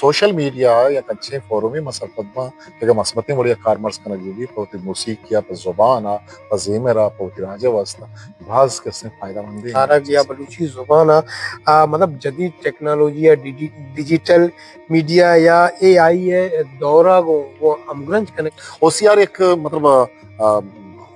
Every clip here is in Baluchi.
سوشل میڈیا یک انچیں فورومے ما سرپد باں کہ اگاں مثبتیں وڑے ءَ کارمرز کنگ بہ بیت، پہ وتی موسیقی ءَ، پہ زبان ءَ، پہ زیمر ءَ، پہ وتی راج ءِ واستہ باز کسیں فائدہ مندیں۔ تارگ یا بلوچی زبان ءَ، آ، مطلب جدید ٹیکنالوجی یا ڈیجی-، ڈیجیٹل میڈیا یا اے آئی ءِ دور ءَ گوں، گوں ہمگرنچ کنگ۔ او سی آر یک، مطلب، آ،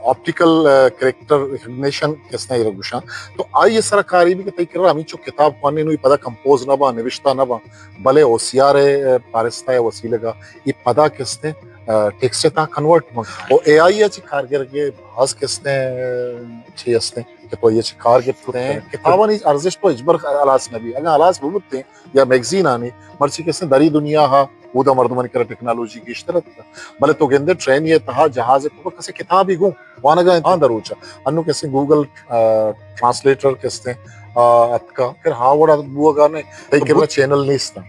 آپٹیکل، آ، کریکٹر ریکگنیشن کسنا ایرا گوشاں۔ تو آئی ءِ سرا کاری بی کہ تئی کرا ہمینچو کتاب خوانیں نوں، اے پدا کمپوز نہ باں، نوشتہ نہ باں، بلے او سی آر ءِ، آ، پارستہ ءِ وسیلگ ءَ اے پدا کستیں، آ، ٹیکسٹ ءِ تہا کنورٹ باں۔ او اے آئی ءَ چہ کارگرگ ءِ باز کستیں، آ، چی ہستیں کہ تو اے چہ کار گپت کتیں۔ کتابانی ارزشت تو ہچبر ہلاس نہ بی۔ اگاں ہلاس بہ بوتیں، یا میگزینانی، مرچی کسیں دری دنیا ہا، اودا مردمانی کرا ٹیکنالوجی گیشتر اتکا۔ بلے تو گندے ٹرین ءِ تہا، جہاز ءِ تہا کسے کتابی گوں وانگا انت آ دروچا۔ انو کسے گوگل، آ، ٹرانسلیٹر کسے، آ، اتکا۔ پھر ہا وڑا بوگا نے، تئی کرا چینل نیستا۔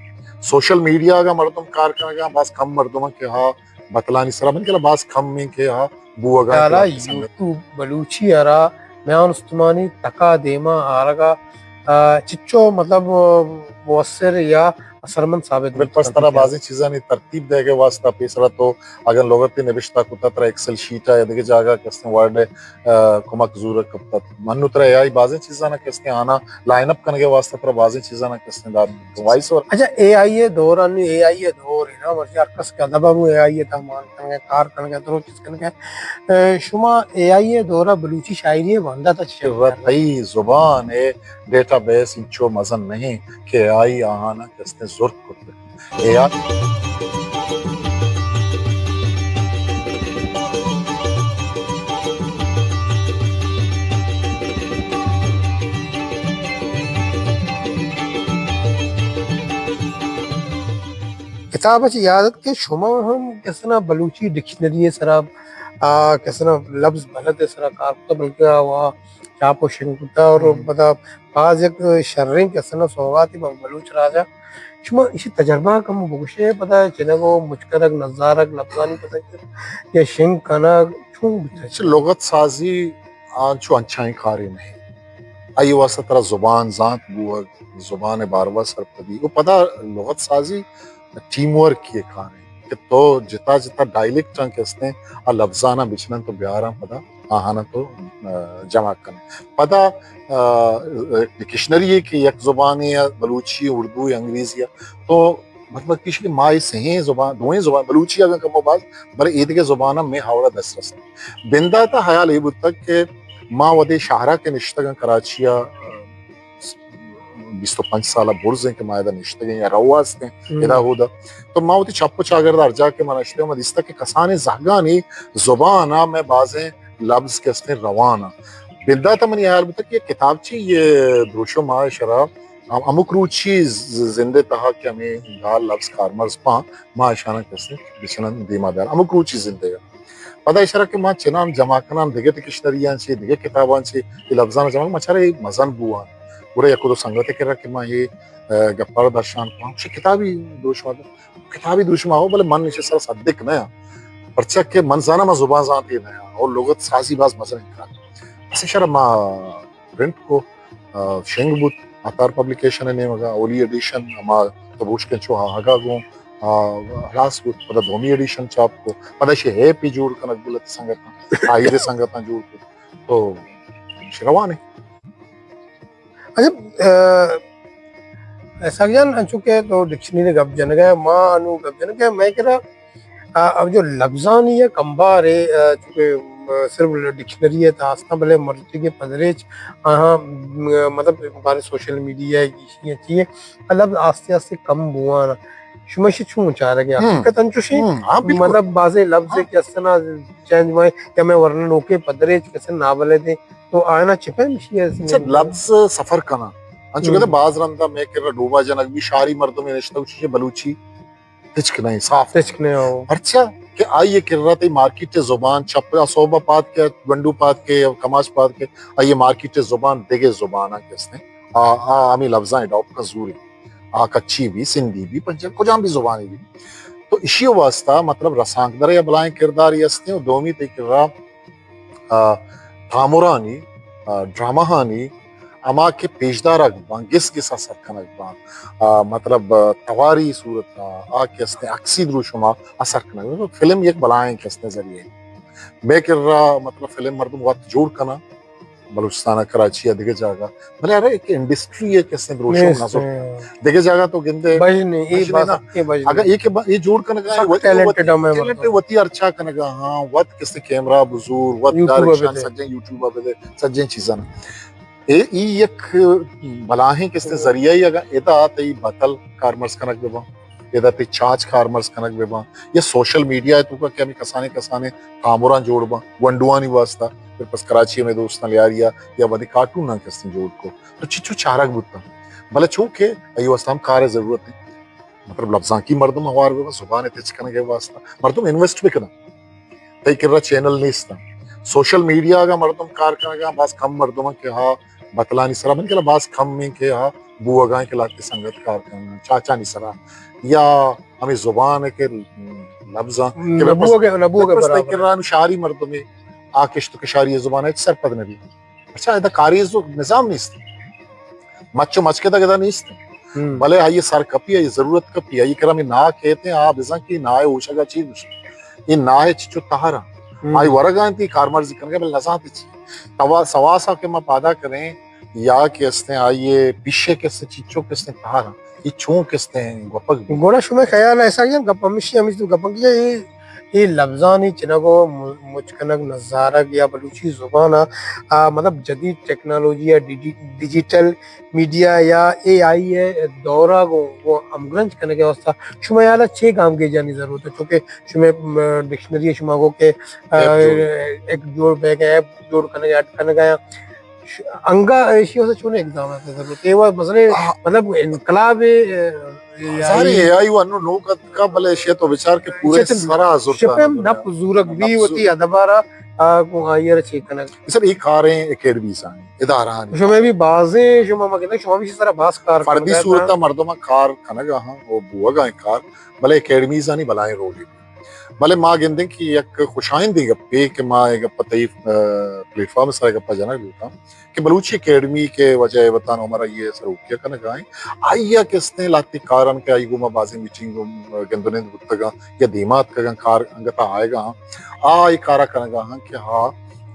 سوشل میڈیا اگا مردم کار کنگا، باز کم مردم کہ ہا بتلانی سرا من کلا باز کم ہیں کہ ہا بوگا خیالا انت۔ یوٹیوب بلوچی ءَ را میان استمانی تک ءَ دیما آرگ ءَ، آ، چچو مطلب، آ، مؤثر یا اثرمند ثابت بوت کنت۔ بلے پس ترا بازیں چیزانی ترتیب دئیگ ءِ واستہ پیسرا تو اگاں لغتے نبشتہ کتا، ترا ایکسل شیٹ ءَ یا دگہ جاگہ کہ استیں ورڈ ءِ، آ، کمک زورگ کپتا۔ من نوں ترا اے آئی بازیں چیزاں کہ استیں آناں لائن اپ کنگ ءِ واستہ ترا بازیں چیزاں کہ استیں دات۔ Voice over. اچھا، اے آئی ءِ دور، انو اے آئی ءِ دور ہے نا، مرچی ہر کس کہ ادب ءَ اے آئی ءِ تہا مان کنگ ءَ، کار کنگ ءَ، درو چیز کنگ ءَ۔ اے، شما اے آئی ءِ دور ءَ بلوچی شاعری ءِ باندا تا چی؟ تئی زبان ءِ ڈیٹا بیس انچو مزن نہیں کہ اے آئی آہانا کستے زرت کرتے۔ اے آئی کتاب ءَ چہ یاد ات کہ شما ہم کسنا بلوچی ڈکشنری ءِ سرا، آ، کسنا لبز بلد ءِ سرا کار کتا، بلکہ آ وا چاپ و شنگ کتا اور ہم۔ پدا باز یک شریں کسنا سوغاتے بلوچ راجا۔ شما ایشی تجربہ کم بگوشے، پدا چنگ و مچ کنگ، نزارگ، لبزانی پدا یا شنگ کنگ، چون بوتا؟ لغت سازی آنچو انچائیں کارے نہیں۔ آئی واسطہ ترا زبان زانت بوگ، زبان باروا سرپدی۔ و پدا لغت سازی ٹیم ورک ءِ کار ہے کہ تو جتا جتا ڈائلیکٹاں کہ استیں، آ لبزاناں بچنن تو بیاراں پدا آہاناں تو، آ، جمع کن۔ پدا، آ، ڈکشنری ہے کہ یک زبانے یا بلوچی، اردو یا انگریزی ہے، تو مطلب کہ ما اے سہیں زبان، دوئیں زبان، بلوچی اگاں کمو باز، بلے ایدگہ زباناں میں ہاوڑا دسترس۔ بندات ءَ حیال اے بوتگ کہ ما وھدے شہرا کہ نشتگاں کراچی ءَ، بیست و پنچ سال ءَ برز ایں کہ ما ادا نشتگیں یا رواستیں ہم۔ ادا ہودا۔ تو ما وتی چپ و چاگرد ہر جا کہ ما نشتگیں، ما دیستگ کہ کسانیں زہگانی زبان ءَ میں بازیں لبز کہ استیں روان ءَ۔ بندات ءَ منی حیال بوتگ کہ یک کتابچے یہ دروشم آ شرا ہم-، ہمک روچی ز-، زندے تہا کہ ہمیں گال لبز کارمرز پاں، ما اشاناں کسے بچنن دیما بیار۔ ہمک روچی زندے ءَ۔ پدا اشرا کہ ما چنان جمع کنان دگہ ڈکشنریاں چے، دگہ کتاباں چے، اے لبزاں جمع، ما چارے مزن بوان۔ گڑا یک دو سنگت کرا کہ ما اے، ا، گپار درشان پاں، چہ کتابی دروشم آ، کتابی دروشم آ، بلے من ایشی سرا صدق نہ آں۔ پرچا کہ من زاناں ما زبان زانتے نہ آں، اور لغت سازی باز مزن انکار۔ پس اشرا ما پرنٹ کو، آ، شنگ بوت، عطار پبلیکیشن ءِ نیمگ ءَ اولی ایڈیشن ہما تو بوشکن چو آہگا گوں، آ، ہلاس بوت، پدا دومی ایڈیشن چاپ کو، پدا ایشی ایپے جوڑ کنگ بلت سنگتاں، آئیدے سنگتاں جوڑ کو، تو ایشی روان ہے۔ اچھا، آ، اسحاق جان، انچو کہ تو ڈکشنری گپ جنگ ہے، ما انو گپ جنگ ہے، میں کرا آ، اب جو لبزانی یک امبارے، آ، چونکہ، آ، صرف ڈکشنری ءِ تہا استاں، بلے مرچیگیں پدریچ آہاں، م-، مطلب، بارے سوشل میڈیا ءَ گیشی ءَ چی ءَ لبز آستے آستے کم بوان۔ شما ایشی چون چارگ ءَ؟ ہم۔ حقیقت انچوش ایں، ہم، ہاں، بالکل۔ مطلب، بازیں لبز ہاں۔ کہ استنا چینج مائے، یا میں ورنہ نوکیں پدریچ کسے ناول ءَ دیں، تو آنا چہ پیم ایشی ءَ؟ اچھا، لبز سفر کناں۔ انچو ہم۔ کہتے باز رندا میں کرا ڈوبا جنگ بی، شاری مردم نشتگ، چیزیں بلوچی ہچک نہ ایں، صاف۔ ہچک نہ ایں، ہو۔ پرچا کہ آئی ءِ کرا تئی مارکیٹ ءِ زبان چپ ءَ سوب ءَ پاد کہ، گونڈو پاد کہ، کماش پاد کہ، آئی ءِ مارکیٹ ءِ زبان دگہ زباناں کہ استیں۔ آ، آ ہمے لبزاں اڈاپٹ کن زوری۔ آ کچھی بی، سندھی بی، پنجاب، کجام بی زبانے بی۔ تو ایشی واسطہ مطلب رسانکدر ءِ بلائیں کردارے استیں و دومی تئی کرا آ، تامرانی، آ، ڈرامہانی، ہما کہ پیشدارگ باں، گس گس ءَ سر کنگ باں، آ، مطلب، آ، تواری صورت ءَ، آ کہ استیں عکسی دروشم ءَ سر کنگ باں۔ فلم یک بلاہیں کہ استیں ذریعہ۔ مئے کرا، مطلب، فلم مردم وت جوڑ کناں، بلوچستان ءَ، کراچی ءَ، دگہ جاگہ، بلے ارے، ایک انڈسٹری ءِ کہ استیں دروشم نہ زرتہ۔ دگہ جاگہ تو گندے، بژن ایں، اے بژن ایں۔ اگر اے کہ با-، اے جوڑ کنگ ءَ، سک وتی، ٹیلنٹڈ وتی ہم ایں ٹیلنٹ مردم۔ وتی ارچا کنگ ءَ، ہاں، وت کہ استیں کیمرہ بزور، وت یوٹیوب ءَ ڈائریکشن، بدے۔ سجیں یوٹیوب ءَ بدے، سجیں چیزاں۔ اے، ای یک بلاہیں کہ استیں ذریعہ ای، اگاں ادا تئی بتل کارمرز کنگ بہ باں، ادا تئی چاچ کارمرز کنگ بہ باں، یا سوشل میڈیا ءِ توکا کہ ہمے کسانیں کسانیں تامراں جوڑ باں، گونڈوانی واسطہ، پھر پس کراچی ءَ مئے دوستاں لیاری ءَ یا وھدے کارٹوناں کہ استیں جوڑ کو، تو چچو چارگ بوتاں۔ بلے چونکہ ای واسطہ ہم کار ءِ ضرورت ایں۔ مطلب، لبزانکی مردم ہوار بہ بنت، زبان ءِ تچ کنگ ءِ واسطہ مردم انویسٹ بہ کننت۔ تئی کرا چینل نیست انت۔ سوشل میڈیا ءَ اگاں مردم کار کنگ ءَ، باز کم مردم انت کہ ہا بتلانی سرا، من کرا باز کم انت کہ ہا بوگ ءَ انت کہ لہتے سنگت کار کنگ ءَ، چاچانی سرا، یا ہمے زبان ءِ کہ لبزاں کہ نہ بوگ ءَ، نہ بوگ ءَ بس تئی برابر۔ کرا نوں شاری مردمے آ کشت ءُ کشاری ءِ زبان ءَ ہچ سرپد نہ بیت۔ اچھا، ادا کاریز ءُ نظام نیست۔ مچ ءُ مچکدگ ادا نیست۔ ہم۔ بلے آئی ءِ سر کپی، آئی ءِ ضرورت کپی، آئی ءِ کرا ہمے ناہ کیت، آ بزاں کہ ناہ ءِ ہوشگ ءَ چی گوشیت۔ اے ناہ ءِ چچو تہر انت۔ ہم۔ آئی ورگ ءَ انت، اے کارمرزی کنگ ءَ، بلے نزانت چی۔ توا-، سواس ءَ کہ ما پادا کنیں، یا کہ استیں آئی ءِ پیشے کہ استیں چچو کہ استیں تہر انت۔ اے چون کہ استیں گپگ بیت؟ گڑا شمئے خیال ءَ، ایسا کہ گپ ہمیشی، ہمیشی تو گپ کہ اے، اے لبزانی چنگ ءُ م-، مچ کنگ، نزارگ یا بلوچی زبان ءَ، آ، مطلب، جدید ٹیکنالوجی یا ڈیجی-، ڈیجیٹل میڈیا یا اے آئی ءِ دور ءَ گوں، گوں ہمگرنچ کنگ ءِ واسطہ شمئے ہیال ءَ چے گامگیجانی ضرورت ایں؟ چونکہ شمئے، م-، ڈکشنری ءَ شما گو کہ، آ، ایپ جوڑ۔ ایک جوڑ بیگ ءَ، ایپ جوڑ کنگ ءَ، اڈ کنگ ءَ۔ ش-، انگا ایشی واسطہ چون اقدامات ضرورت ایں؟ وہ مسئلے، آ۔ مطلب، انقلاب، اے، اے، ظاہر اے، اے آئی و انو نوک اتکا، بلے ایشی تو بچار کہ پورے ایشی تو سرا زرتا شپم دنیا۔ دپ زورگ بی نفس۔ وتی ادبارا، آ، کو آئی را چیک کنگ۔ سر، اے کاریں اکیڈمیز آنی، ادارہ آنی۔ شما بھی بازیں، شما ما کہتے ہیں، شما بھی اسی طرح باز کار فردی کنگا صورت تھا۔ مردم کار کنگا ہاں، وہ بوگا ہیں کار، بلے اکیڈمیز آنی بلائیں رولے۔ بلے ما گندیں کہ یک خوشائندیں گپے کہ ما اے گپ تئی، آ، پلیٹ فارم سر گپ جنگ لوٹاں کہ بلوچی اکیڈمی کہ واجہ ہیبتان عمر آئی ءِ سروکی ءَ کنگ ءَ ایں، آئی ءَ کہ استیں لہتے کاران کہ آئی گوما بازیں میٹنگ گندنند بوتگاں یا دیما اتکگاں، کار انگت ءَ آیگا آں، آ اے کارا کنگا آں کہ آ،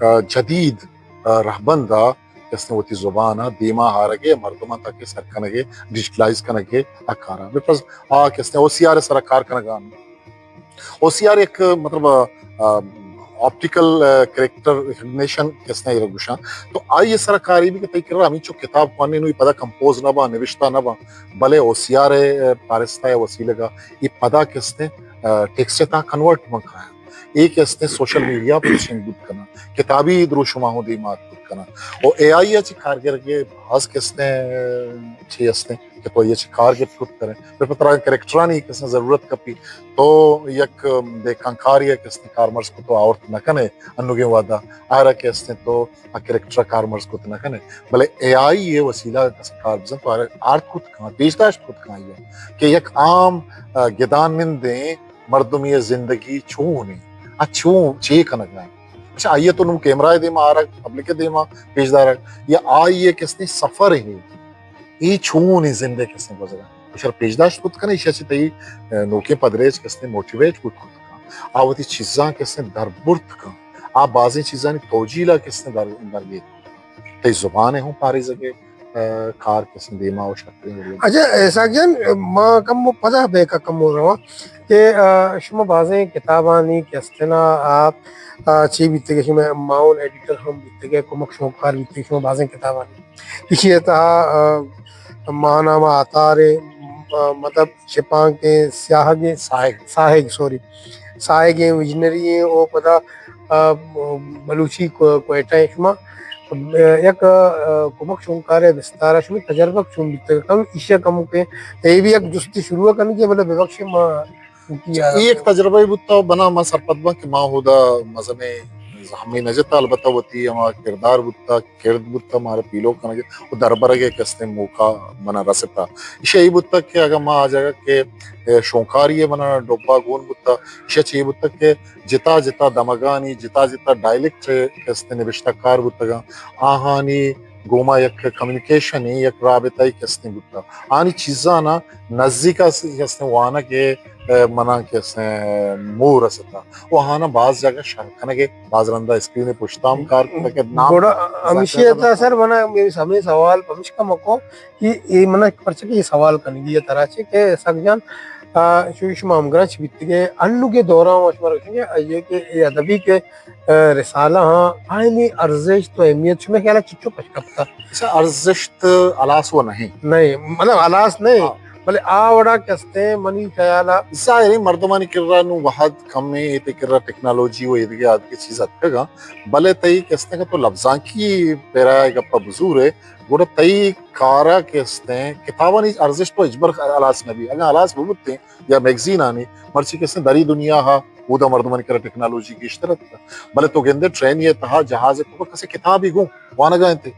آ، جدید، آ، رہبند ءَ کہ استیں وتی زبان ءَ دیما آرگ ءِ، مردماں تاکہ سر کنگ ءِ، ڈیجیٹلائز کنگ ءِ آ کارا۔ بکاز آ کہ استیں او سی آر ءِ سرا کار کنگا آں۔ او سی آر یک، مطلب، آ، آپٹیکل، آ، کریکٹر ریکگنیشن کہ استیں ایرا گوشاں۔ تو آئی ءِ سرا کاری بی کہ تئی کرا ہمینچو کتاب خوانیں نوں اے پدا کمپوز نہ باں، نوشتہ نہ باں، بلے او سی آر ءِ، آ، کارستہ ءِ وسیلگ ءَ اے پدا کہ استیں، آ، ٹیکسٹ ءِ تہا کنورٹ بن کایاں۔ اے کہ استیں سوشل میڈیا پر شنگ بوت کناں، کتابی دروشماں ہوں دیما اتک بوت کناں۔ او اے آئی ءَ چہ کارگرگ ءِ باز کہ استیں، آ، چی استیں۔ کہ تو آئی ءَ چہ کار گپت کت کرے۔ پھر پہ ترا کریکٹرانی کسے ضرورت کپی، تو یک دہکان کارے ءَ کسے کارمرز کت تو آورت نہ کنے، انوگیں وہدا آئرا کہ استیں تو آ کریکٹر ءَ کارمرز کت نہ کنے۔ بلے اے آئی ءِ وسیلہ ءَ کسے کار بزن تو آئرا آرت کت کن، پیش داشت کت کن آئی ءَ کہ یک عام، آ، گدان نندیں مردمی ءِ زندگی چون ایں، آ چون چے کنگ ءَ ایں۔ اچھا، آئی ءَ تو نوں کیمرہ ءِ دیما آرگ، پبلک ءِ دیما پیش دارگ، یا آئی ءِ کسے سفر ایں، اے چونیں زندے کسے گوزگ ءَ انت، ایشرا پیش داشت کت کن، ایشی ءَ چہ تئی، آ، نوکیں پدریچ کسے موٹیویٹ کت کت کن، آ وتی چیزاں کسے در برت کن، آ بازیں چیزانی توجیل ءَ کسے در، در گیت کن۔ تئی زبان ءِ ہوں پاریزگ ءِ، آ، کار کسے دیما و شرتریں وڑے۔ اچھا، اسحاق جان، ما کمو پدا بیک ءَ کمو رواں کہ، آ، شما بازیں کتابانی کہ استنا، آ، آ، چی بیتگ، شما معاون ایڈیٹر ہم بیتگ، کمک شوکار بیتگ، شما بازیں کتابانی ایشی ءِ تہا، آ، ماہنامہ عطار ءِ، آ، مطلب، شپانک ءِ سیاہگ ءِ ساہگ۔ ساہگ، سوری، ساہگ ءِ وژنری ءِ او پدا، آ، بلوچی کو-، کوئٹہ ءِ شما، آ، یک، آ، کمک شونکار ءِ بستار ءَ شمئے تجربہ چون بیتگ؟ کم ایشی ءَ کم کہ اے بھی یک جستی شروع کنگی، مطلب، ببخشے ما اے یک تجربہ ئے بوتا، بنا من سرپد باں کہ ما اودا مزنیں زحمے نہ جتا، البتہ وتی ہما کردار بوتا، کرد بوتا، مارا پیلو کنگ ءِ و دربرگ ءِ کستیں موقع منا رستا۔ ایشی ءَ اے بوتا کہ اگاں ما آ جاگہ کہ، اے، شونکاری ءَ منا ڈبہ گون بوتا، ایشی ءَ چہ اے بوتا کہ جتا جتا دمگانی، جتا جتا ڈائلیکٹ ءِ کستیں نبشتہ کار بوتگاں، آہانی گوما یک کمیونیکیشن، یک رابطہ ای کستیں بوتا۔ آنی چیزانا نزیکا س-، کستیں وانگ ء، ء، منا کستیں مور استا۔ و آنا باز جاگہ شر کنگے، باز رندا اسکرین پشتام کار کنگے، نام گڑا ہمیشی ء تھا سر، منا ہمیں سوال پمشکا مکو کہ اے منا پرچہ کہ اے سوال کنگی ہے ترا چے کہ سک جان، آ، چو شما ہمگرنچ بیتگے، انو کے دوران شما رکھیں گے، یہ کہ اے ادبی کے، آ، رسالہ ہاں، آئینی ارزشت و اہمیت شما خیال چچو پش کپتا؟ ایشا ارزشت ہلاس و نہیں۔ نہیں، مطلب ہلاس نہیں، ہاں۔ بلے آ وڑا کستے منی خیال آ۔ ظاہر ہے مردمانی کرا نو وہد کم ہے، تے کرا ٹیکنالوجی و ایدگے آدگے چیز اتکگا، بلے تئی کستے کہ تو لبزانکی پیرا گپا بزور ہے، گڑا تئی کارا کستیں کتابانی ارزشت و اجبر ہلاس نبی۔ اگاں ہلاس ببوتیں یا میگزین آنی، مرچی کستیں دری دنیا ہا، اودا مردمانی کرا ٹیکنالوجی گیشتر اتکا۔ بلے تو گندے ٹرین یہ تہا جہاز تو کسے کتابی گوں وانگا انت۔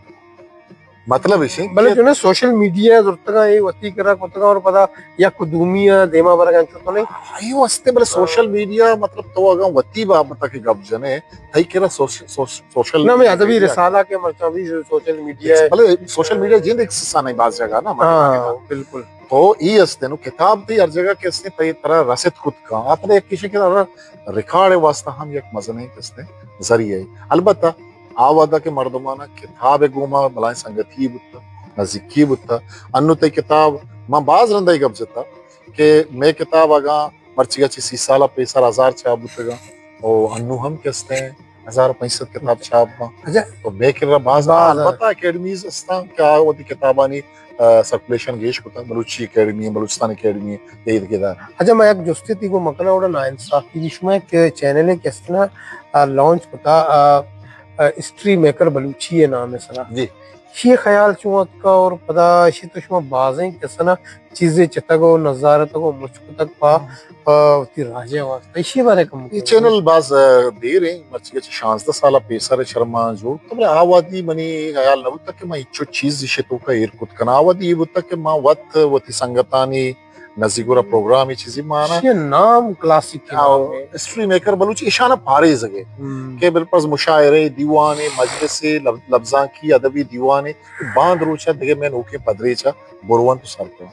مطلب ایشیں بلے کہ جو نا سوشل میڈیا زرتگا، اے وتی کرا کتگا اور پدا یک دومی آ دیما برگا انت تو نہیں۔ آئی واسطے بلے سوشل میڈیا مطلب تو اگاں وتی بابت کی گپ جنے، تئی کرا سوش-، سوش-، سوشل نہ، میں ادبی میڈیا رسالہ کے مرچاں بھی سوشل میڈیا ہے۔ بلے سوشل میڈیا جند ایک حصہ نہیں بعض جگہ نا، مطلب ہاں، کہ بالکل۔ تو ای است نو کتاب تئی ہر جگہ کہ است تئی ترا رسد کت کن۔ آ ترا یک کشے کہ ترا ریکارڈ واسطہ ہم یک مزنیں کہ است ذریعہ ہے۔ البتہ آ وعدہ کہ مردمانا کتاب گوما بلائیں سنگتی بوتا، نزیکی بوتا۔ انو تئی کتاب، من باز رندہ گپ جتا کہ میں کتاب اگاں مرچیگا چہ سی سال پیسر ہزار چھاپ بوتگاں، او انو ہم کہ استیں ہزار پنچ سد کتاب چھاپ باں۔ اچھا۔ تو بے کرا باز باز البتہ اکیڈمیز استاں کہ آ وتی کتابانی، آ، سرکولیشن گیش کتا، بلوچی اکیڈمی، بلوچستان اکیڈمی، یہ دگہ ادارہ۔ اچھا، میں یک جستے تی کو مکنا اوڑا ناانصافی دی شما کہ چینل کہ استنا، آ، لانچ کتا، آ، آ، ہسٹری میکر بلوچی ہے نام ہے سرا۔ جی۔ شی خیال چوں اتکا اور پدا شی تو شما بازیں کسنا چیزے چتگ و نظارتگ و مچ کتگ پا، پا وتی راجے واسطہ۔ ایشی بارے کم یہ چینل باز، آ، دیر ہیں، مرچی چہ شانزدہ سال پیسر شرما جوڑ۔ تو بلے آ وادی منی خیال نہ بوتا کہ من ہچو چیز ایشی توکا ایر کت کنا۔ آ وادی یہ بوتا کہ من وت وتی سنگتانی نزیک گورا پروگرام چیزی مانا۔ ایشی نام کلاسیک آ، نام ہے۔ ہسٹری میکر بلوچی ایشانا پاریزگے۔ ہم۔ کہ بالپرز مشاعرے، دیوانے، مجلسے، لب-، لبزانکی ادبی دیوانے، باند روچا دگہ میں نوکیں پدریچا بروان تو سر کن۔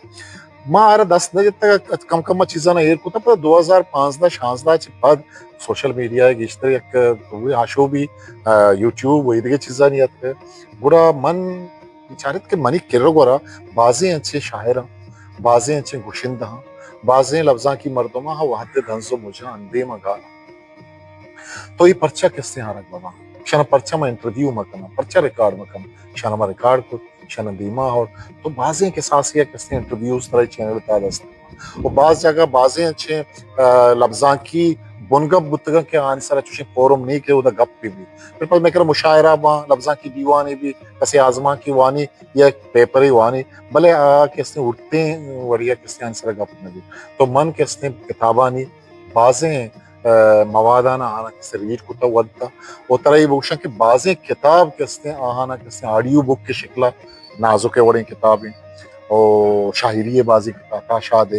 ما آرا دست نہ جتگ، کم کم ما چیزانا ایر کتا، پر دو ہزار پانزدہ شانزدہ چہ پد سوشل میڈیا گیشتر یک آشوبی، آ، یوٹیوب و ایدگہ چیزانی اتک۔ گڑا من چارت کہ منی کرگ ورا بازیں انچیں شاعراں، بازیں انچیں گشندہاں، بازیں لبزانکی مردماں ہا وہد دنز و مجاں اندیم گالاں۔ تو اے پرچا کستیں آرگ بباں؟ شانا پرچا ما انٹرویو مکناں، پرچا ریکارڈ مکناں؟ شانا ما ریکارڈ کت، شانا دیما اور تو بازیں کساسے کستیں انٹرویوز ترا چینل تا دست۔ و باز جاگہ بازیں انچیں، آ، لبزانکی بنگپ بوتگاں کہ آنی سرا چوشیں فورم نہیں کہ اودا گپ بھی بھی۔ بالکل میں کرا مشاعرہ باں، لبزانکی دیوانے بھی، کسے آزمانکی وانی یا پیپرے وانی، بلے آ کستیں اڑتیں وڑیا کستیں آنی سرا گپ نہ بھی۔ تو من کستیں کتابانی بازیں، آ، موادانا آنا کستیں ریڈ کتا ودتا۔ و ترا یہ بگوشاں کہ بازیں کتاب کستیں آہانا کستیں آڈیو بک کے شکلا نازک وڑیں کتابیں۔ او شاعری ء بازیں کتاب، عطا شاد ء،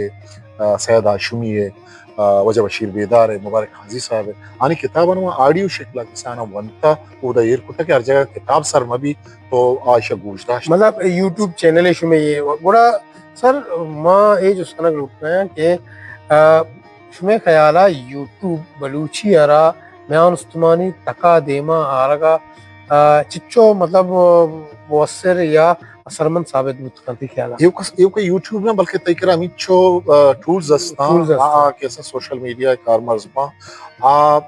آ، سید ہاشمی ء، آ، واجہ بشیر بیدار ء، مبارک قاضی صاحب ء، آنی کتاب انو آڈیو شکل ء کساناں ونتا، اودا ایر کتا کہ ہر جگہ کتاب سر مہ بی تو آ ایشا گوش داشت۔ مطلب یوٹیوب چینل ء شمے یہ گڑا سر ما اے جست کنگ لوٹنا کہ، آ، شمے خیال ء یوٹیوب بلوچی ء را میان استمانی تک ء دیما آرگ ء، آ، چچو مطلب مؤثر یا اثرمند ثابت بوت کنت تئی خیال ء؟ ایوک، ایوک یوٹیوب نہ بلکہ تئی کرا ہمینچو، آ، ٹولز ہستاں، ٹولز ہستاں۔ آ، آ کہ اساں سوشل میڈیا ء کارمرز باں، آ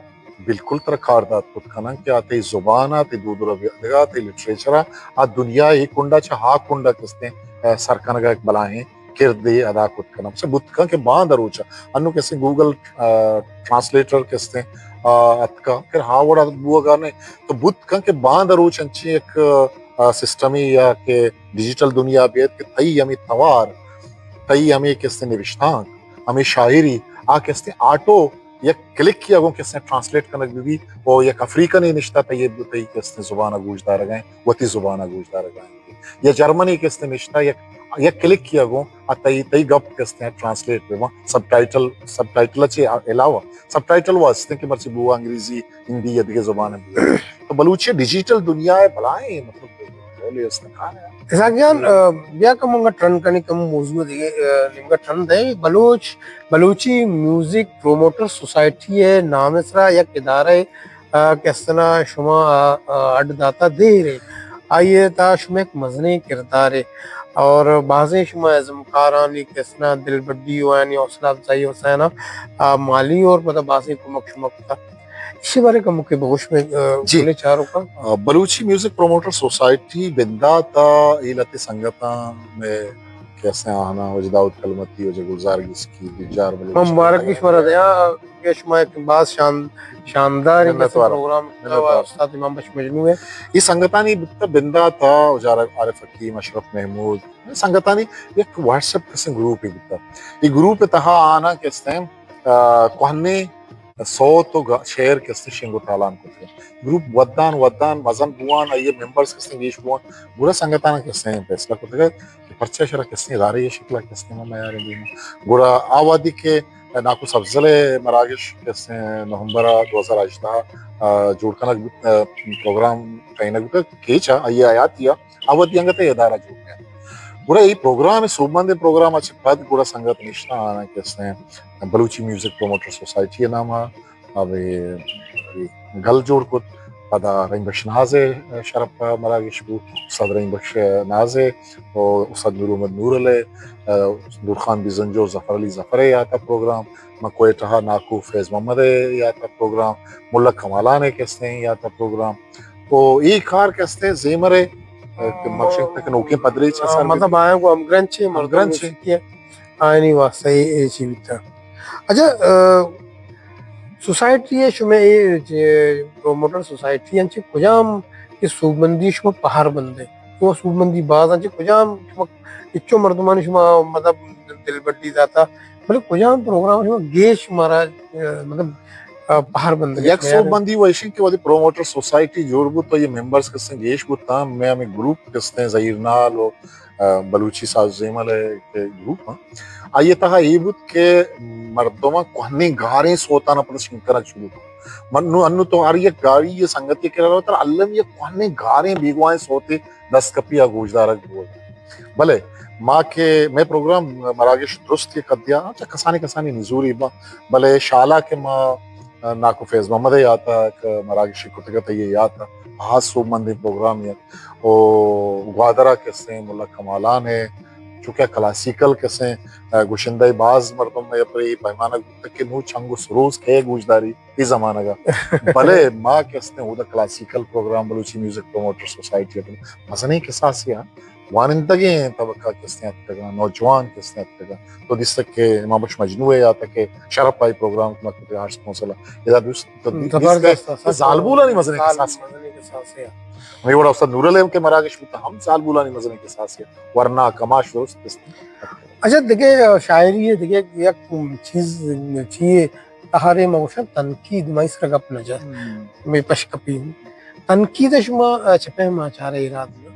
بالکل ترا کار دات کت کنن کہ آ تئی زبان ء، تئی دود و ربیدگ ء، تئی لٹریچر ء، آ دنیا ء اے کنڈ ء چہ آ کنڈ ء کستیں، آ، سر کنگ ء یک بلاہیں کردے ادا کت کنن۔ چہ بوت کن کہ باندا روچ ء انو کستیں گوگل، آ، ٹرانسلیٹر کستیں، آ، اتکا، پھر ہا وڑا بوگا نے، تو بوت کن کہ باندا روچ انچیں یک، آ، سسٹمے یا کہ ڈیجیٹل دنیا بیت کہ تئی ہمے توار، تئی ہمے کستیں نبشتانک، ہمے شاعری، آ کستیں آٹو یک کلک یا گوں کستیں ٹرانسلیٹ کنگ بہ بی، او یک افریقنے نشتہ تئی، تئی کستیں زبان ء گوش دارگ ء، وتی زبان ء گوش دارگ ء۔ یا جرمنی کستیں نشتہ یک، یک کلک یا گوں ء تئی، تئی گپ کستیں ٹرانسلیٹ بہ باں، سب ٹائٹل، سب ٹائٹل ء چہ علاوہ، سب ٹائٹل وا ہستیں کہ مرچی بوگا انگریزی، ہندی یا دگہ زبان ء بوگا۔ تو بلوچی ڈیجیٹل دنیا ء بلائیں، مطلب، اسحاق جان، آ، بیا کم انگا ٹرن کنی، کم موضوع دیگہ، آ، نیمگا ٹرن دے۔ بلوچ، بلوچی میوزک پروموٹر سوسائٹی ءِ نام ءِ سرا یک ادارہ ءِ، آ، کہ استنا شما، آ، آ، اڈ داتا دیر ءِ۔ آئی ءِ تہا شما یک مزنیں کردارے اور بازیں شما ازمکارانی کہ استنا دلبڈی و یعنی حوصلہ افزائی و سینا، آ، مالی اور پدا بازیں کمک شما کتا۔ ایشی بارے کمکے بگوش مئے، آ، جی۔ گلیں چاروکاں۔ آ، بلوچی میوزک پروموٹر سوسائٹی بندات ءَ اے لہتے سنگتاں مئے کہ استیں آہاں، واجہ داؤد کلمتی، واجہ گلزار گسکی، بجار بلوچ، من مبارک گش مرا دیاں کہ شما یک باز شان-، شاندار منت وارا۔ پروگرام منت وارا۔ استاد امام بخش مجنو ءِ۔ اے سنگتانی بندات ءَ واجہ عارف حکیم، اشرف محمود، سنگتانی یک واٹس ایپ کسیں گروپے بوتا۔ اے گروپ ءِ تہا آہاں کہ استیں، آ، کوہنیں سوت و گا-، شعر کہ استیں شنگ و تالان کتگ۔ گروپ ودان ودان مزن بوان، آئی ءِ ممبرز کہ استیں گیش بوان، گڑا سنگتاناں کہ استیں فیصلہ کتگ کہ پرچہ شرا کہ استیں ادارے ءِ شکل ءَ کہ استیں ما میاریں دیما۔ گڑا آ وہدی کہ ناکو سبزل ءِ مراگش کہ استیں نومبر ءَ دو ہزار ہژدہ ءَ، آ، جوڑ کنگ بوت، آ، پروگرام ٹرینگ بوتگ کیچ ءَ، آئی ءِ حیاتی ءَ۔ آ وہدی انگت ءَ ادارہ جوڑ کن۔ گڑا اے پروگرام، سوبمندیں پروگرام ءَ چہ پد گڑا سنگت نشتہ آناں کہ استیں بلوچی میوزک پروموٹر سوسائٹی ءِ نام ءَ ابے گل جوڑ کت۔ پدا رحیم بخش ناز ءِ شرپ ءَ مراگش بوت، استاد رحیم بخش ناز ءِ و استاد نور محمد نورل ءِ، نور خان بزنجو، ظفر علی ظفر ءِ یات ءَ پروگرام، ما کوئٹہ ءَ ناکو فیض محمد ءِ یات ءَ پروگرام، ملا کمالان ءِ کہ استیں یات ءَ پروگرام، و اے کار کہ استیں زیمر ءِ، کہ مکشن تک نوکیں پدریچ ءَ سر مطلب بیت۔ آیاں گوں ہمگرنچیں مردم ہمگرنچیں۔ موسیقی ءِ آیانی واسطہ اے، اے چی بیتا۔ اچھا، آ، سوسائٹی ءِ شمئے اے چی پروموٹر سوسائٹی انچے کجام کہ سوبمندی شما پہر بندے؟ شما سوبمندی باز انچے کجام شما اچو مردمانی شما مطلب دلبڈی داتا؟ بلے کجام پروگرام شما گیش مارا، آ، مطلب، آ، پہر بندگ یک سوب بندی و ایشیں کہ وہدے پروموٹر سوسائٹی جوڑ بوت تو یہ ممبرز کستیں گیش بوت تاں، میں ہمیں گروپ کستیں زہیر نال و، آ، بلوچی ساز زیمل ءِ کہ گروپ ہاں۔ آئی ءِ تہا اے بوت کہ مردماں کوہنیں گاریں سوتاں پدا شنگ کنگ شروع کت۔ من نو، انو تو ہر یک گاری یہ سنگتی کرا رو تر الم یہ کوہنیں گاریں بیگواہیں سوتے دست کپی ءَ گوشدارگ بوگ۔ بلے ما کہ مئے پروگرام مراگش درست کہ کدیا چہ کسانی کسانی نزوری با، بلے شالا کہ ما ناکو فیض محمد ءِ یات ءَ کہ مراگشی کتگ ات، آئی ءِ یات ءَ ہاس سوبمندیں پروگرام ات۔ او گوادر ءَ کسیں ملا کمالان ءِ چونکہ کلاسیکل کسیں گشندہ باز مردم ءَ پر اے پیمانگ بوتگ کہ نو چنگ و سروز کئے گوشداری اے زمانگ ءَ۔ بلے ما کہ استیں اودا classical programme Balochi music promoter society ءَ مزنیں کساسے ءَ وانندگیں طبقہ کہ استیں اتکگاں، نوجوان کہ استیں اتکگاں۔ تو دیستگ کہ امام بخش مجنو ءِ یات ءَ کہ شرپ آئی پروگرام کمک کتگ آرٹس کونسل ءَ۔ ادا دوست تو دی-، دیست کہ زبردست، سچ زالبولانی مزنیں زال-، کساسے۔ مزنیں کساسے ءَ۔ ہمے وڑا استاد نورل ءِ کہ مراگش بوتا ہم زالبولانی مزنیں کساسے ءَ۔ ورنا کماش درست استیں۔ اچھا دگہ شاعری ءِ دگہ یک چیز چیے تہارے ما گوشاں تنقید، ما اس کا گپ نہ جا۔ ہم۔ مئے پشکپی۔ تنقید ءَ شما، آ، چہ پیم ءَ چارے اراد نہ۔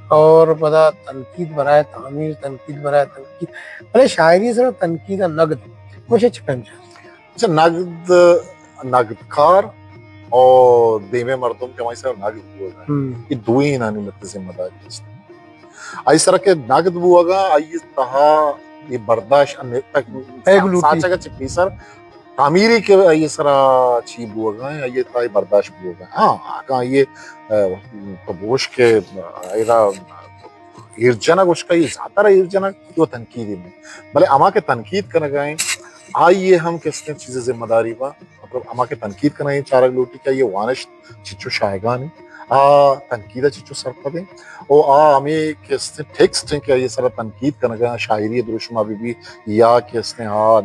اور پدا تنقید برائے تعمیر، تنقید برائے تنقید۔ بلے شاعری سرا تنقید ءَ نقد۔ مشے چہ پیم چارے؟ اچھا، نقد، نقدکار اور دیمے مردم کہ ہمائی سرا نقد بوگ ءَ۔ ہم۔ یہ دوئینانی لہتے ذمہ داری است۔ آئی سرا کہ نقد بوگ ءَ، آئی تہا یہ برداشت ان-، تک ایگ لوٹی۔ ساچگ ءَ چہ پیسر تعمیری کہ آئی سرا چی بوگ ءَ، آئی تہا یہ برداشت بوگ ءَ۔ ہاں، اگاں یہ، آ، تو بوش کہ، آ، ایرا ایرجنگ گوشگ ءَ، یہ زیادہ تر ایرجنگ، یہ تنقید ہی نہیں۔ بلے ہما کہ تنقید کنگ ءَ، آئی ہم کہ استیں چیز ذمہ داری با۔ مطلب، ہما کہ تنقید کنگ ءَ چارگ لوٹی کہ یہ وانشت چچو شاہگان ایں، آ تنقید ءَ چچو سرپد ایں، او آ ہمے کہ استیں ٹیکسٹ ایں کہ آئی سرا تنقید کنگ ءَ، شاعری دروشم ءَ بہ بی یا کہ استیں آ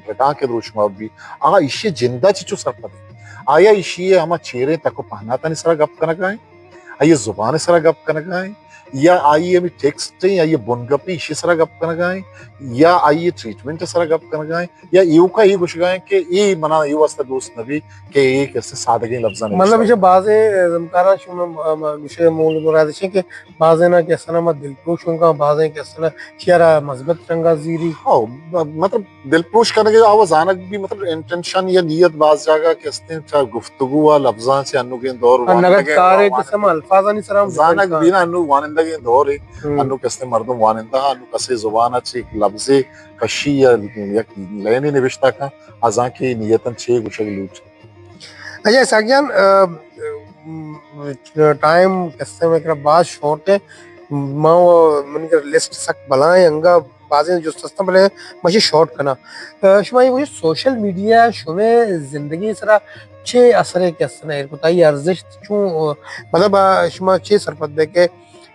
رٹانک دروشم ءَ بہ بی، آ ایشی جند ءَ چچو سرپد ایں۔ آیا ایشی ہما چیریں تک و پہناتانی سرا گپ کنگ ءَ ایں، آئی زبان سرا گپ کنگ ءَ ایں، یا آئی ہمے ٹیکسٹ ایں، آئی بنگپ ایں، ایشی سرا گپ کنگا ایں، یا آئی ٹریٹمنٹ سرا گپ کنگا ایں، یا ایوکا اے گوشگا ایں کہ اے منا اے واسطہ دوست نہ بی کہ اے کسے سادگیں لفظاں مطلب، نوشتہ۔ ایشی بازیں زمکاراں شما، م-، م-، گوشگ مول مراد ایش کہ بازیں نا کہ اسنا ما دلپروش ہوں کاں، بازیں کہ اسنا چیارا مثبت رنگا زیری۔ ہاں، م-، مطلب، دلپروش کنگ ءَ آ وَ زانگ بی، مطلب، انٹینشن یا نیت باز جاگہ کہ استیں، چا گفتگو ءَ لبزاں چہ انوگیں دور ہاں، نگد وانندگیں کارے وان-، کہ سما الفاظانی سرا ہم زانگ بی نا، انو وانندگیں دورے، ہم۔ انو کہ استیں مردم وانندہ، انو کسے زبان ءَ چہ یک لبزے کشی یا یک لائنے نبشتہ کن، آ زان کہ نیتاں چے گوشگ لوٹ۔ اچھا، اسحاق جان، آ، م-، ٹائم کہ استیں مئے کرا باز شارٹ ہے، ما وَ، منی کرا لسٹ سک بلائیں، انگا بازیں جست ہستاں، بلے من ایشی شارٹ کناں۔ آ، شما اے گوشت سوشل میڈیا شمئے زندگی سرا چے اثرے کہ استنا ایر کتا، اے ارزشت چون، مطلب، آ، شما چے سرپد بے کہ،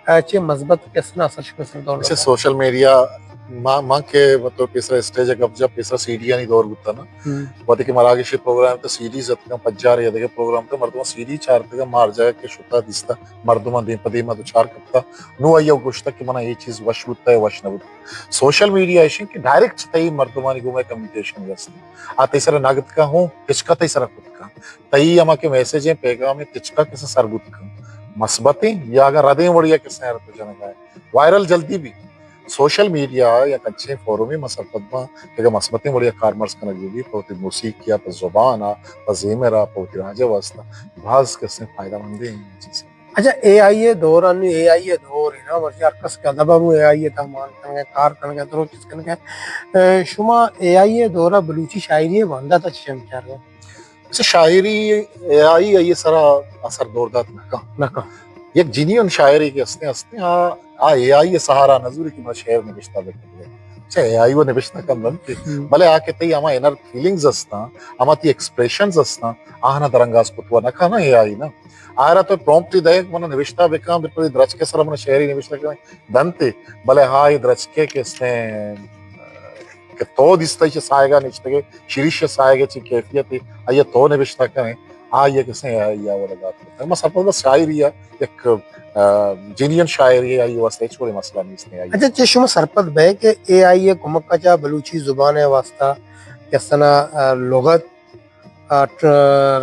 آ، چے مثبت کہ استنا اثر شمئے سر دور اچھا، داتا؟ سوشل میڈیا، ما، ما کہ مطلب پیسرا اسٹیج گپ جا، پیسرا سی ڈی آنی دور بوتا نا۔ ہم۔ وقتی کہ مراگشی پروگرام تو سی ڈیز اتکاں، پجار یا دگہ پروگرام تو مردم سی ڈی چارتگا، مار جاگہ کہ شتا دیستا، مردماں دیم پہ دیما دچار کپتا۔ نو آئی ءَ گوشتگ کہ منا اے چیز وش بوتگ یا وش نہ بوتگ۔ سوشل میڈیا ایش انت کہ ڈائریکٹ تئی مردمانی گوما کمیونیکیشن است۔ آ تئی سرا نگد کن ہوں، تچکا تئی سرا کت کن۔ تئی ہما کہ میسج ہیں، پیغام ہیں، تچکا کسے سر بوت کن۔ مثبتیں یا اگر ردیں وڑیا کسے ارت جنگا ہے۔ وائرل جلدی بی۔ سوشل میڈیا یا کچھیں فورومے ما سرپد باں کہ اگر مثبتیں وڑیا کارمرز کنگ بی، پہ وتی موسیقی ءَ، پہ زبان ءَ، پہ زیمر ءَ، پہ وتی راج ءِ واسطہ باز کسے فائدہ مندیں چیز۔ اچھا، اے آئی ءِ دور ءَ، نوں اے آئی ءِ دور ہے نا، مرچی ہر کس کہ ادب ءَ اے آئی ءِ تہا مان کنگ ءَ، کار کنگ ءَ، درو چیز کنگ ءَ۔ اے، شما اے آئی ءِ دور ءَ بلوچی شاعری ءِ بندات ءَ چے بچار ئے؟ اچھا، شاعری اے آئی ءِ سرا اثر دور دات نہ کن۔ نہ کن۔ یک جینیون شاعرے کہ ہستیں، ہستیں، آ، آ اے آئی ءِ سہارا نہ زوری کہ ما شعر نبشتہ بکنیں۔ اچھا، اے آئی وَ نبشتہ کن دنت، ہم۔ بلے آ کہ تئی ہما انر فیلنگز ہستاں، ہما تئی ایکسپریشنز ہستاں، آہاں درانگاز کت وَ نہ کن اے آئی نا۔ آئرا تو پرومپٹ دئے، من نبشتہ بکن، بالکل درچکے سرا من شعری نبشتہ کنیں دنتے، بلے ہا اے درچکے کہ استیں، کہ تو دیستہ چہ ساہگا نشتگے، شریش ساہگے چہ کیفیت آئی تو نبشتہ کنیں، آئی کہ استیں، آئی وَ لگا۔ ما سرپد بس شاعری یک، آ، جینیئن شاعری آئی واسطہ ہچ وڑیں مسئلہ نیست آئی۔ اچھا، چہ شما سرپد بئے کہ اے آئی ءِ کمک ءَ چہ بلوچی زبان ءِ واسطہ کہ استنا، آ، لغت، آ، ٹ-،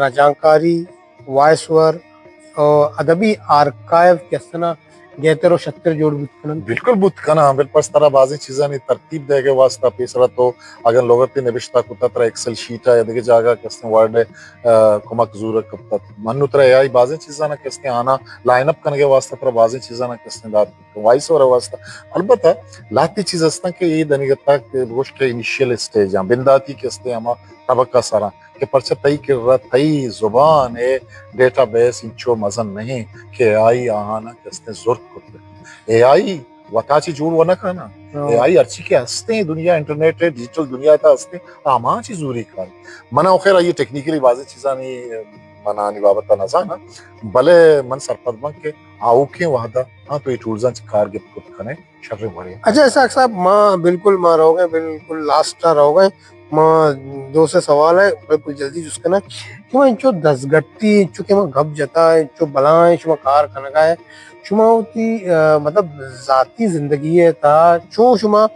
رجانکاری، وائس اوور، او ادبی آرکائیو کہ استنا گہتر و شتر جوڑ بوت کنن؟ بالکل بوت کناں، بالکل۔ پس ترا بازیں چیزانی ترتیب دئیگ ءِ واسطہ پیسرا تو اگر لغت نبشتہ کتا، ترا ایکسل شیٹ ءَ یا دگہ جاگہ کہ استیں ورڈ ءِ، آ، کمک زورگ کپتا۔ من نوں ترا اے آئی بازیں چیزاں کہ استیں آناں لائن اپ کنگ ءِ واسطہ ترا بازیں چیزاں کہ استیں دات۔ وائس اوور ءِ واسطہ۔ البتہ لہتے چیز ہستاں کہ اے دنیگتا کہ گوشت کہ انیشیل اسٹیج آں، بنداتی کہ استیں ہما طبقہ سرا کہ پرچہ تئی کرا تئی زبان ءِ ڈیٹا بیس انچو مزن نہیں کہ اے آئی آہانا کہ استیں زرت کت۔ اے آئی وتا چی جوڑ وَ نہ کنا۔ ہاں۔ اے آئی ہرچی کہ ہستیں دنیا، انٹرنیٹ ہے، ڈیجیٹل دنیا تا ہستیں، ہما چی زوری کن۔ منا خیر آئی ٹیکنیکلی بازیں چیزانی منانی بابت نہ زاناں، بلے من سرپد باں کہ آؤکیں وہدا ہاں تو اے ٹولزاں چہ کار گپت کت کنے، شریں وڑے۔ اچھا، اسحاق صاحب، ما بالکل، ما روگ ءَ، بالکل لاسٹ ءَ روگ ءَ۔ ما دو سے سوال ہے، بالکل جلدی جست کناں کہ ما انچو دزگٹی، انچو کہ ما گپ جتا، انچو بلائیں شما کار کنگا ہے، شما وتی، آ، مطلب ذاتی زندگی ءِ تہا چون شما،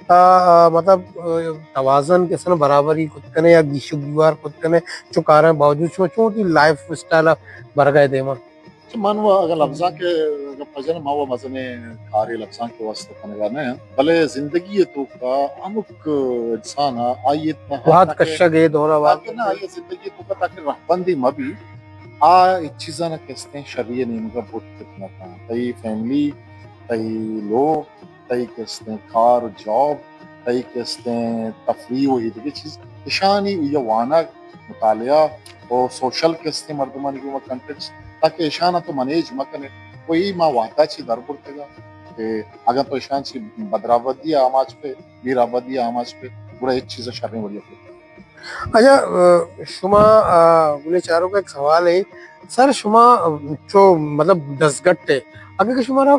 آ، آ، مطلب، آ، توازن کہ استنا برابری کت کنے یا گیش و گیوار کت کنے، چو کاراں باوجود شما چون وتی لائف اسٹائل ءَ برگا ہے دیما؟ من و اگر لبزانک ءِ گپ جناں، من و مزنیں کارے لبزانک ءِ واستہ کنگا نہ آں، بلے زندگی ءِ توکا ہمک انسان ءَ آئی ءِ تہا وہد تاکہ کشگ ءِ دور ءَ وہد تاکہ نہ آئی ءِ زندگی ءِ توکا تاکہ رہبندے مہ بی، آ اے چیزاں کہ استیں شری ءِ نیمگا برت کت نہ کن۔ تئی فیملی، تئی لوگ، تئی کہ استیں کار و جاب، تئی کہ استیں تفریح و ایدگہ چیز، اشانی یا وانگ، مطالعہ و سوشل کہ استیں مردمانی گوما کنٹیکٹ، تاکہ اشانا تو منیج مہ کنے۔ و ای ما وہدا چی در برتگا کہ اگاں تو اشان چی بدرابدی آماچ پہ، بیرابدی آماچ پہ، گڑا ہچ چیز شریں وڑی۔ اچھا، آ، شما، آ، گلیں چاروک ءَ یک سوال ہے، سر، شما، آ، چو، مطلب، دزگٹ ہے، اگہ کہ شمارا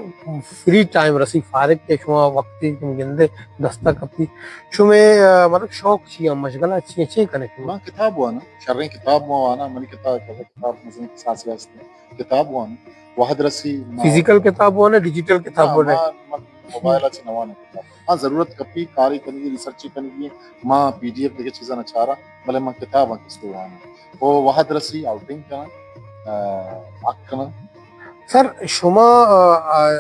فری ٹائم رسی، فارغ کہ شما وقتی گندے دستا کپی، شمے، آ، مطلب شوق چی ایں، مشغلہ چی ایں، چی کنے شما؟ من کتاب واناں، شریں کتاب من واناں، منی کتاب، کتاب مزنیں کساسے ہست، کتاب واناں، وہد رسی ما فزیکل کتاب واناں، ڈیجیٹل کتاب ہاں، واناں؟ ما، ما موبائل ءَ چہ نہ واناں کتاب۔ ہاں، ضرورت کپی، کارے کنگی، ریسرچے کنگی، ما پی ڈی ایف دگہ چیزاں نہ چاراں، بلے ما کتاباں کستے واناں۔ او وہد رسی آؤٹنگ کناں، آ، واک کناں۔ سر، شما، آ، آ،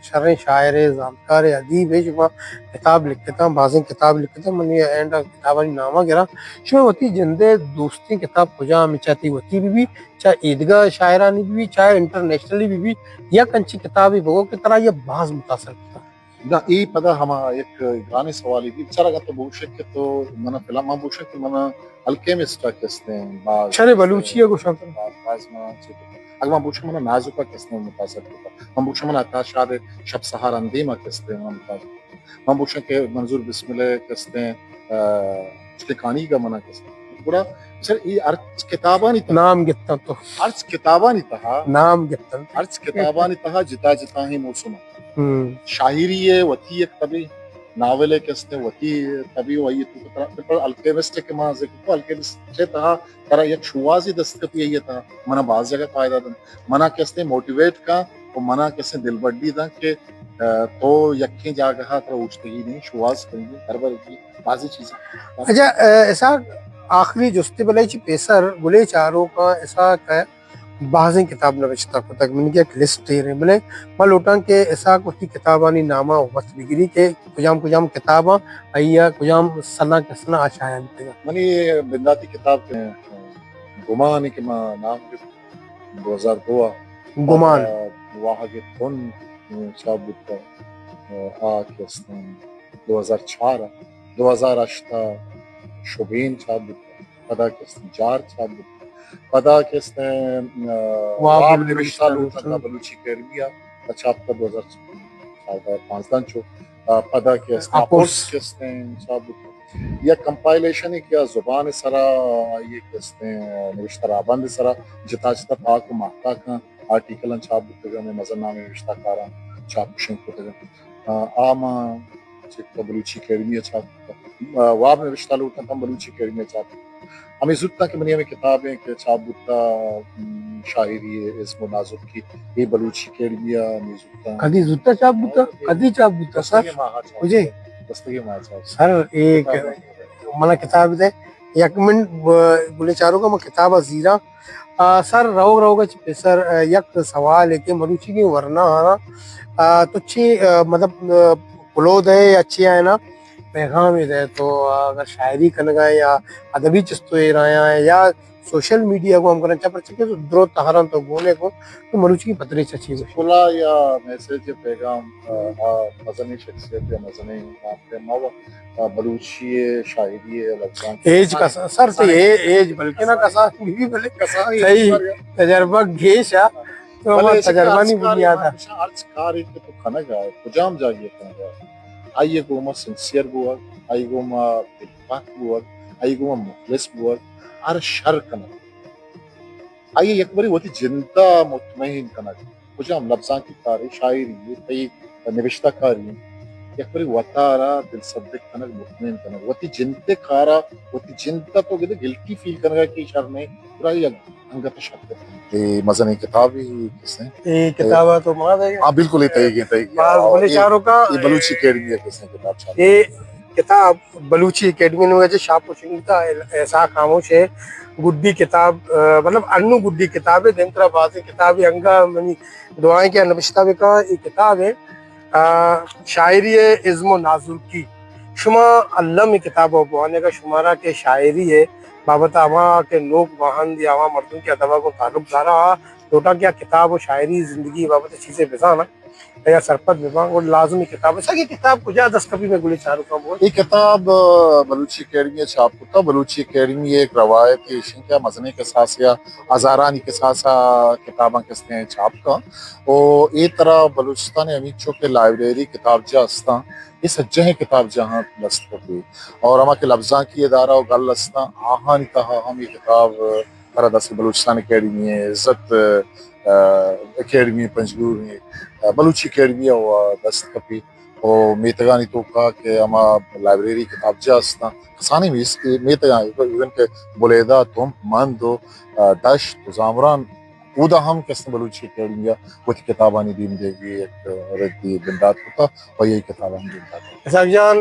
شریں شاعرے، زانتکارے، ادیبے، شما کتاب لکھتاں، بازیں کتاب لکھتاں، منی اینڈ ءَ کتابانی نام ءَ گراں۔ شما وتی جندے دوستیں کتاب کجام ایں، چاہے تئی وتی بہ بی، چاہے ایدگہ شاعرانی بہ بی، چاہے انٹرنیشنلی بہ بی، یک انچیں کتابے بگو کہ ترا آئی ءَ باز متاثر کتا؟ نہ، اے پدا ہما یک گرانیں سوالے بی۔ بچار اگاں تو بگوشے کہ تو منا فلم، من بگوشاں کہ منا الکیمسٹ ءَ کستیں باز شریں بلوچی ءَ گوشاں تو۔ باز، باز منا چے کتا۔ اگاں من بگوشاں منا نازک ءَ کستیں متاثر کتا۔ من بگوشاں منا عطا شاد ءِ شپ سہار اندیم ءَ کستیں منا متاثر کتا۔ من بگوشاں کہ منظور بسمل ءِ کستیں، آ، چکانی کا منا کستیں۔ گڑا سر، اے ہرچ کتابانی تہا نام گپتاں تو۔ ہرچ کتابانی تہا نام گپتاں۔ ہرچ کتابانی تہا جتا جتا ہیں موسم۔ ہم۔ شاعری ءِ وتی یک تبے، ناول ءِ کستیں وتی تبے، و آئی ءِ تو ترا، پر الکیمسٹ کہ ما ذکر کو، الکیمسٹ ءِ تہا ترا یک شوہازے دست کپی، آئی ءِ تہا منا باز جگہ فائدہ دنت، منا کستیں موٹیویٹ کن و منا کستیں دلبڈی دنت کہ، آ، تو یکیں جاگہ ءَ ترا اوشتگی نہ ایں، شوہاز کنگی، ہر برگی، بازیں چیزاں۔ اچھا، آ، اسحاق، آخری جستے بلے چی پیسر گلیں چاروکاں اسحاق ءَ بازیں کتاب نبشتہ کتگ، منی یک لسٹ ایر ایں، بلے من لوٹاں کہ اسحاق وتی کتابانی نام ءَ وت بگری کہ کجام کجام کتاباں آئی ءَ کجام سناں کسناں آ شائع بیتگ۔ منی بنداتی کتاب کہ گمان کہ ما نام گپت دو ہزار دو ءَ، گمان۔ پدا واہگ تن چاپ بوتگ، آ کہ استیں دو ہزار چار ءَ، دو ہزار ہشت ءَ شبین چاپ بوتگ، پدا کہ استیں جار چاپ بوتگ، پدا کہ استیں، آ، واب واب نبشتہ نبشتہ لوٹاں لوٹاں۔ بلوچی اکیڈمی ءَ چاپ کتگ دو ہزار چاردہ پانزدہ چو، آ، پدا کہ استیں اپس۔ اپس کہ استیں چاپ بوتگ۔ یک کمپائلیشنے کہ آ زبان سرا، آئی کہ استیں نبشتہ رابند سرا جتا جتا تاک و ماہتاکاں آرٹیکلاں چاپ بوتگ، ہمے مزن نامیں نبشتہ کاراں چاپ گوشنگ کتگ۔ آ، آ ما چہ بلوچی اکیڈمی ءَ چاپ کتگ۔ آ، واب نبشتہ لوٹاں تاں بلوچی اکیڈمی ءَ چاپ کتگ۔ ہمے زوت تاں کہ منی ہمے کتاب ایں کہ چاپ بوتا، م، شاعری ازم و نازرکی، اے بلوچی اکیڈمی ءَ ہمے زوت تاں۔ کدی زوت ءَ چاپ بوتا؟ ہاں، کدی چاپ بوتا، سر؟ گوستگیں ماہ ءَ چاپ کجے؟ بوتا۔ گوستگیں ماہ ءَ چاپ بوتا۔ سر، اے کتاب ءَ۔ منا کتاب دے۔ یک منٹ، ب-، گلیں چاروکاں من کتاب ءَ زیراں۔ آ، سر، روگ روگ ءَ چہ پیسر، آ، یک سوالے کہ مروچیگیں ورنا آناں، آ، تو چی، آ، مطلب، آ، کلوہ دئے یا چی آئینا پیغامے دئے تو، آ، اگر شاعری کنگا ئے یا ادبی چست و ایرایا ئے یا سوشل میڈیا گوں ہم کناں، چہ پرچہ کہ درو تہراں تو گونے کو تو مروچی پترے چہ چیز۔ کلوہ یا میسج یا پیغام، آ، آ، مزنیں شخصیت یا مزنیں نام پہ ما و، آ، بلوچی شاعری لبزانک ایج کسا، سر، تئی اے-، ایج بلکہ نہ کسا بھی بلے کسا ہی تئی تجربہ گیش آ، تو بلے ہما تجربہ نی بنیاد آ۔ ہرچ کارے کہ تو کنگا ئے، کجام جاگہ کنگا ئے، آئی گوما سنسیئر بوگ، آئی گوما دلپاک بوگ، آئی گوما مخلص بوگ، ہر شر کنگ۔ آئی یک بری وتی جند ءَ مطمئن کنگ، کجام لبزانکی کارے، شاعری یے، تئی نبشتہ کاری ایں، یک بری وتارا دل صدق کنگ، مطمئن کنگ، وتی جند ءِ کارا، وتی جند ءَ تو گدے گلٹی فیل کنگا کہ شر نہ ایں، گڑا یک انگت شر کنگ۔ اے مزنیں کتابے کسے؟ اے کتاب ءَ تو ما دے؟ ہاں، بالکل، اے تئی گے، تئی گے۔ باز آ، بلے اے، چاروکاں، اے بلوچی اکیڈمی ءَ کسے کتاب چاپ؟ اے کتاب بلوچی اکیڈمی نوں چہ شاپ و شنگتا، احساس خاموش ءِ گڈی کتاب، آ، مطلب انوں گڈی کتابے، دیمترا بازیں کتابے انگا منی دعائیں کہ نبشتہ بکاں، اے کتابے، آ، شاعری ازم و نازرکی۔ شما الم اے کتاب ءَ بوانگا شمارا کہ شاعری ءِ بابت ہما کہ نوک باہند یا ہما مردم کہ ادب ءَ گوں تعلق دارا، لوٹاں کہ آ کتاب و شاعری زندگی بابت چیزے بزاناں۔ اگاں سرپد بہ باں، گڑا لازم اے کتاب ءَ۔ سر، اے کتاب کجا دست کپی، مئے گلیں چاروکاں بگوش؟ اے کتاب، آ، بلوچی اکیڈمی ءَ چاپ کتا۔ بلوچی اکیڈمی ءِ یک روایتے ایش ایں کہ آ مزنیں کساسے ءَ، ہزارانی کساس ءَ کتاباں کستیں چاپ کن۔ او اے ترا بلوچستان ءَ ہمینچو کہ لائبریری کتابجاہ استاں، اے سجہیں کتابجاہاں دست کپی۔ اور ہما کہ لبزانکی ادارہ و گل استاں، آہانی تہا ہم اے کتاب ترا دست بلوچستان اکیڈمی ءِ عزت، آ، اکیڈمی پنجگور ءِ، آ، بلوچی اکیڈمی ءَ و دست کپی و میتگانی توکا کہ ہما لائبریری کتابجاہ استاں، کسانیں میس-، میتگاں، ایون کہ بلیدہ، تمپ، مند و، آ، دشت و زامران، اودا ہم کسیں بلوچی اکیڈمی ءَ وتی کتابانی دیم دیگی یک ردی بندات کتا و یہ کتابانی بندات کتا۔ اسحاق جان،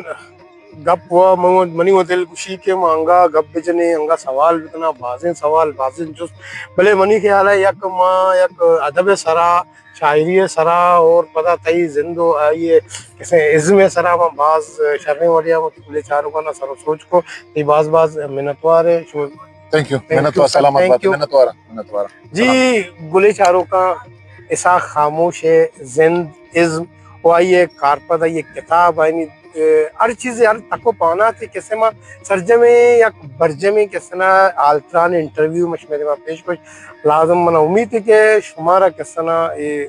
گپ و من، منی و دل گوشی کہ ما انگا گپ بجنیں، انگا سوال بکناں، بازیں سوال، بازیں جست، بلے منی خیال ءَ یک ما یک ادب ءِ سرا، شاعری ءِ سرا اور پدا تئی زند و آئی ءِ کسے ازم ءِ سرا ما باز شریں وڑے ءَ وتی گلیں چاروکاں سر و سوج کو۔ تئی باز باز منتوار ءَ۔ شما تھینک یو۔ تھینک یو منتوار، سر، سلامت بات، منتوار۔ منتوار۔ جی، سلام۔ گلیں چاروکاں، اسحاق خاموش ءِ زند، ازم و آئی ءِ کارپد، آئی ءِ کتاب، آئی ءِ، اے، ہر چیز، ہر تک و پانات ءِ کسے ما سرجمیں یک برجمیں کسے نا حال تران انٹرویو ما شمئے دیما پیش کش۔ لازم منا امیت ہے کہ شمارا کسے نا اے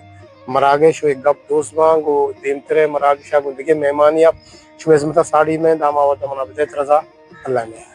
مراگش و اے گپ دوست باں، گوں دیمترے مراگش ءَ گوں دگہ مہمانی ءَ شمئے ہزمت ءَ ساڑی میں۔ داما وت منا بدیت رضا۔ اللہ نے۔